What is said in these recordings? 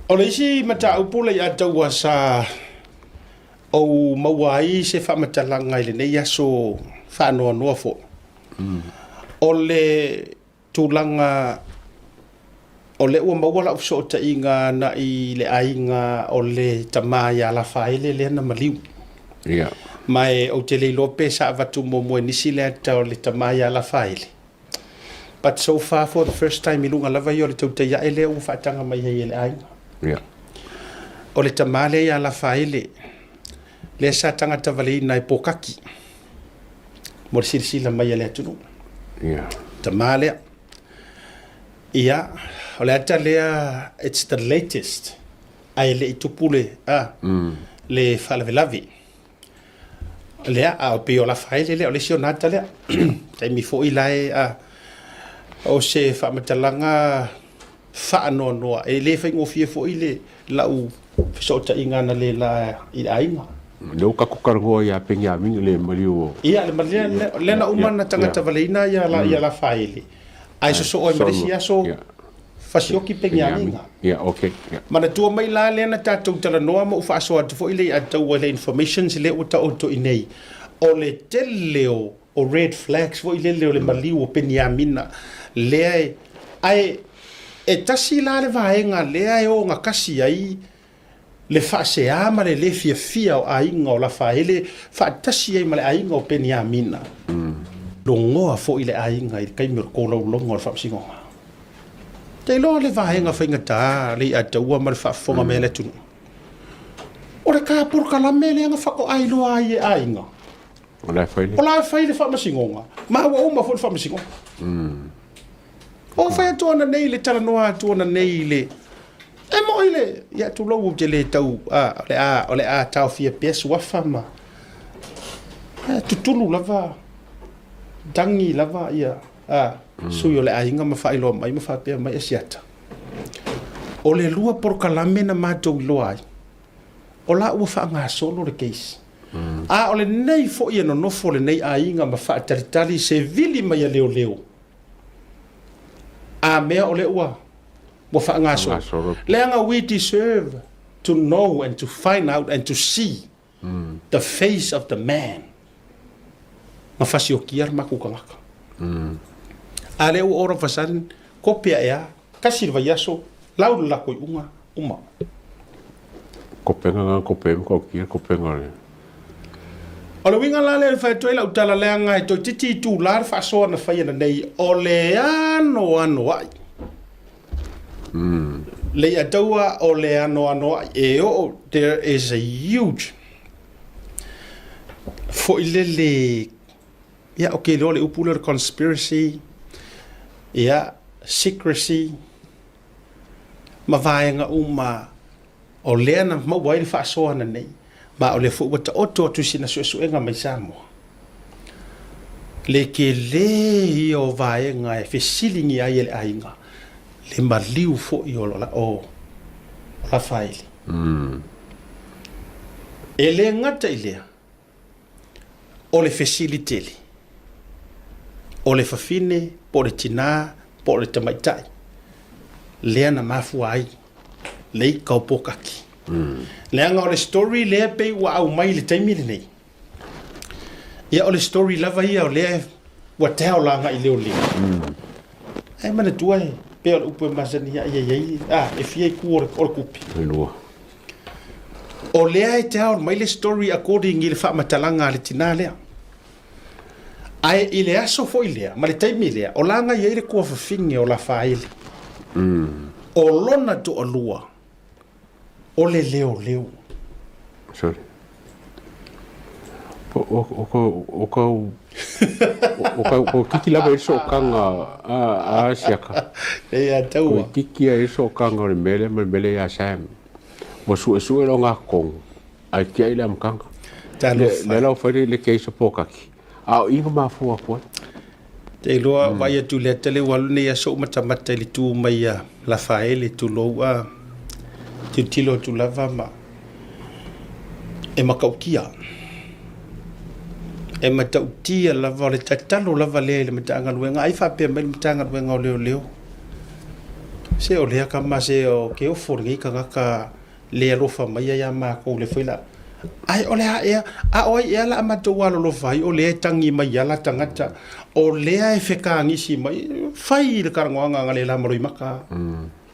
O le isi mataupu Leiataua sa ou maua ai se faamatalaga i lenei aso faanoanoa foi, o le tulaga o lea ua maua lau fesootaiga agai le aiga o le tama ia Lafaele lea na maliu. Ma e ou te le iloa pe sa avatu muamua e nisi le ata o le tama ia Lafaele. But so far for the first time i luga lava ia o le tautai ae lea ua faataga mai ai e le aiga. O le tama lea ia Lafaele, lea sa tagatavaleina e Pokaki mo le silasila mai a le atunuu. Tama lea. Ia, o le ata lea, it's the latest, ae le i tupu le, a, le faalavelave. Lea, a o pei o Lafaele lea, o le isi ona ata lea. Taimi foi la e, a, o se faamatalaga faanoanoa, e le faigofie foi le lau fesootaiga analeila i le aiga. Lea ua tatou talanoa ia Peniamina le maliu o. Ia, le maliu lea, lea na uma na tagatavaleina ia Lafaele, ae sosoo ai ma le isi aso fasioki Peniamina. Ia, okay. Ia. Manatua mai la lea na tatou talanoa ma ou faasoa atu foi Leiataua i le informations lea ua taoto i inei, o le tele o red flags foi lele o le maliu o Peniamina lea e, ae e tasi la le vaega lea e ogatasi ai le faasea ma le lē fiafia o aiga o Lafaele faatasi ai ma le aiga o Peniamina. Logoa foi le aiga i le taimi o le tolaulauga o le faamasinoga. Te iloa le vaega faigata Leiataua ma le faafofoga mai a le atunuu. O le ta polokalame lea na faatoa iloa ai e aiga. O la e fai le. O la e fai le faamasinoga, ma ua uma foi le faamasinoga. O fai atu ananei le talanoa atu ananei i le e moi le ia tulou ou te le tau a o le a o le a taofia pea suafa ma e tutulu lava tagi lava ia a sui o le aiga ma faailoa mai ma faapea mai e siata. O le lua polokalame na matou iloa ai o la ua faagasolo le case. A o lenei foi e nonofo lenei aiga ma faatalitali se vili mai a leoleo. A mea o lea ua ua faagasolo. Leaga we deserve to know and to find out and to see the face of the man na fasiokia le matou tagata. A lea ua all of a sudden kope ae a tasi le vaiaso lau le latou iuga uma. Kopenga na kope ma kokia kopenga le. O le uiga la lea e fai atu ai lau tala leaga e toeitiiti itula le faasoa na fai ananei o le anoanoai. Leiataua o le anoanoai e oo there is a huge foi lele ia ou te iloa le upu lea o le conspiracy ia secrecy ma vaega uma o lea na maua ai le faasoa ananei, ma o lea foi ua taoto atu i sina suesuega mai Samoa, le tele ia o vaega e fesiligia ai e le aiga le maliu foi o Lafaele. E le gata i lea, O le fesili tele, o le fafine po o le tinā po o le tamaitai lea na mafua ai le ika o Pōkaki. Leaga o le story lea pei ua aumai i le taimi lenei, ia o le story lava ia o lea ua tell agai i leoleo. Ae manatua e pei o le upu e masani ai e i ai, a, e fia itu o le tupe? E lua. O lea e tell mai le story according i le faamatalaga a le tinā lea. Ae i le aso foi lea ma le taimi lea, o la na i ai le tuafafine o Lafaele. O lona toalua, o le leoleo. Sorry. O, o, o, o, o kau o kau o kiki lava i sootaga a a siaka. E ia taua. O kiki ai sootaga o le mele ma le mele ia Sam. Ua suesue le ogatotonu ae tiai le amataga. Talofa. Lea la ua fai le case o Pōkaki, a o i na mafua atu ai. Te iloa vaai atu i le ata lea ua alu nei aso ou matamata i le tu mai a Lafaele tulou a tilotilo atu lava ma e matautia. E matautia lava o le tatalo lava lea i le Matagaluega ai faapea mai le Matagaluega o Leoleo. Se o lea kama se o ke ofo lenei tagata le alofa mai ia makou le foi la. Ae o le a ea, a o ai ea la a matou alolofa ai o lea e tagi mai ala tagata, o lea e fekagisi mai, fai le talanoaga a le la ma Loimata.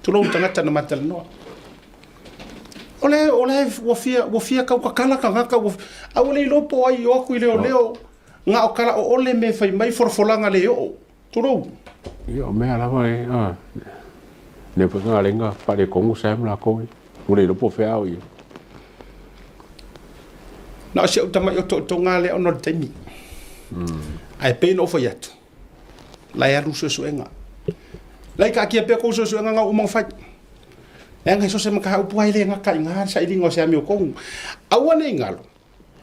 Tulou tagata na ma talanoa. O le, o le, ua fia, ua fia tautatala tagata, ua, a ua le iloa po o ai i o atu i leoleo, na o tala oole me fai mai folafolaga le oo. Tulou. Ia, o mea lava e, a, lea foi nga lenga faaletonu Sam lakou e, ua le iloa po o fea o i ai. Na o si ou tama'i otootoga lea ona o le taimi. Ae pei ona ou fai atu, la e alu suesuega. La e taatia pea kou suesuega na ua uma ona fai. Leaga e so o se mataupu lava e le gata i ina le sailiga o se amiotonu. Aua ne i galo,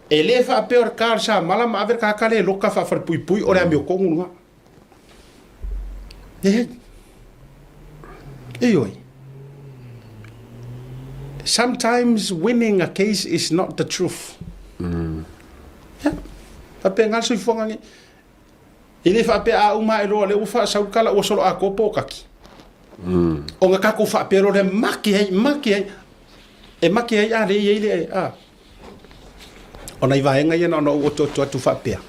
e le faapea o le ta o le samala ma ave le tagata lea e loka faafalepuipui o le amiotonu lena. Leai. Ioe. Sometimes winning a case is not the truth. Yeah. Faapena le soifuaga nei. E le faapea a uma ae loa lea ua faasau le tala ua solo atoa pokaki. Ona tatou faapea loa lea make ai, make ai. E make ai a lea e i ai le a. O nai vaega ia na ona ou otooto atu faapea,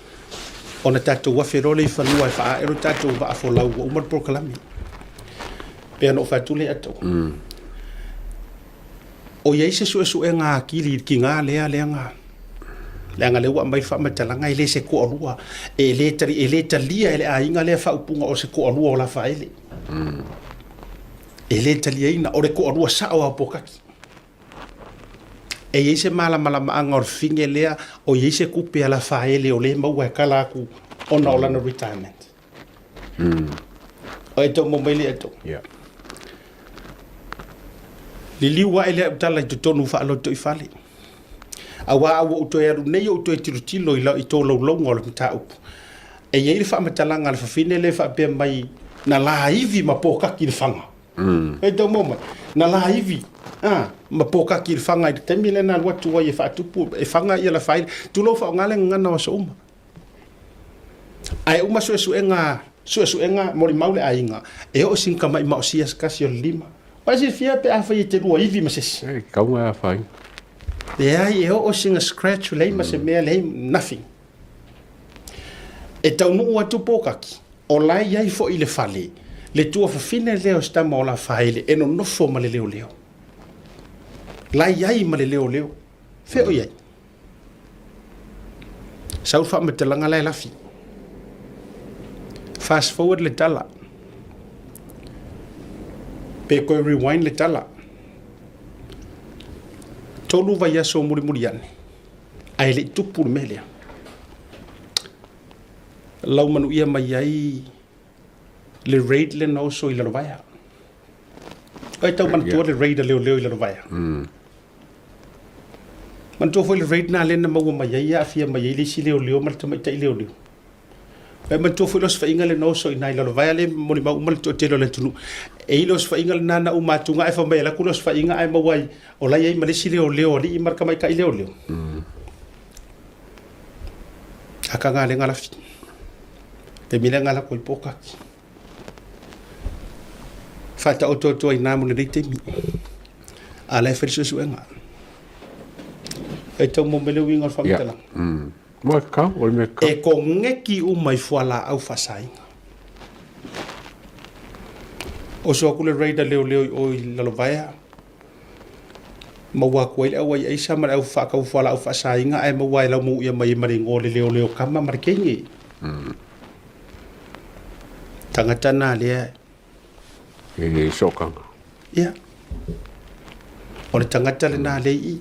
ona tatou afe loa lea i fanua e faaae lo tatou vaa folau ua uma le polokalame. Pei ona ou fai atu lea atau. O i ai se suesuega atili i le tiga lea leaga leaga lea ua aumai le faamatalaga e le se toalua, e le tali, e le talia e le aiga lea faaupuga o se toalua o Lafaele. E le taliaina, o le toalua sao lava o Pokaki. E i ai se malamalamaaga o le fine lea, o i ai se tupe a Lafaele o lea e maua e kala atu ona o lana retirement. O e tau maua mai lea tau. Yeah. Liliu ae lea tala i totonu faalotoifale. Aua a ua ou toe alu nei ou toe tilotilo i, la, i tolaulauga o le mataupu. E i ai le faamatalaga a le fafine lea e faapea mai na laivi ma pokaki le faga. E tau maua mai, na laivi a, ma pokaki i le faga i le taimi lea na alu atu ai e faatupu, e faga ia Lafaele. Tulou faaaoga le gagana o aso uma. Ae uma suesuega, suesuega molimau le aiga, e oo sina tamai maosia se tasi o le lima. Ua e silafia pe afai e te lua ivi ma se isi? E tatau ona e afaina. Leai, e oo sina scratch leai ma se mea, leai, nothing. E taunuu atu pokaki, O la e i ai foi i le fale le tuafafine lea o se tama o Lafaele e nonofo ma le leoleo. La e i ai ma le leoleo. Fea o i ai? Sau le faamatalaga la e lafi. Fast forward le tala. Pe toe rewind le tala. 3 vaiaso mulimuli ane, ae le i tupu le mea lea. Laumanuia mai ai le raid lea na oso i Lalovaea. Oi tau manatua le raid a leoleo i Lalovaea. Manatua foi le raid na lea na maua mai ai aafia mai ai le isi leoleo ma le tamaitai leoleo. Oi manatua foi le osofaiga lea na oso i ina i Lalovaea lea e molimau uma le toatele o le atunuu. E i ai le osofaiga lena na uma atu ae fai mai e alu atu le osofaiga ae maua ai o la e i ai ma le isi leoleo alii ma le tamaitai leoleo. Akanga le ngalafi. Taimi lea ngala ko i pōkaki. Whātaoto atu ai nā mo lenei taimi. A la e whai suesuega. E tau mo mele uiga o le whaamatalaga. Yeah. Mo e kau, o le mea kau. E kongeki uma i fualaau faasaina. Oso atu le raid a leoleo i o i Lalovaea. Maua atu ai le au aiaisa ma le au faatau fualaau faasaina ae maua e laumouia mai ai ma le igoa o le leoleo kama ma le teine. Tagata na lea. E i ai sootaga. Ia. O le tagata lena lea i i.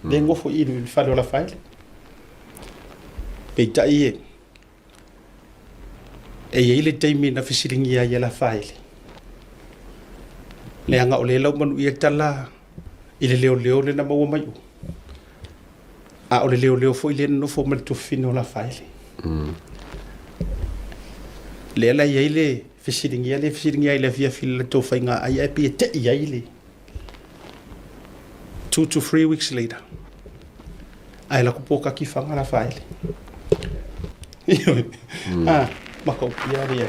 Lea e nofo i i le fale o Lafaele. Peitai e, E i ai le taimi na fesiligia ai e Lafaele, leaga o lea e laumanuia tala i le leoleo lea na maua mai o, a o le leoleo foi lea na nofo ma le tuafafine o Lafaele. Lea la e i ai le fesiligia lea e fesiligia ai i le afiafi i le latou faiga ai ae pei e tei ai le 2 to 3 weeks later ae alu atu pokaki faga Lafaele. Ah, matautia le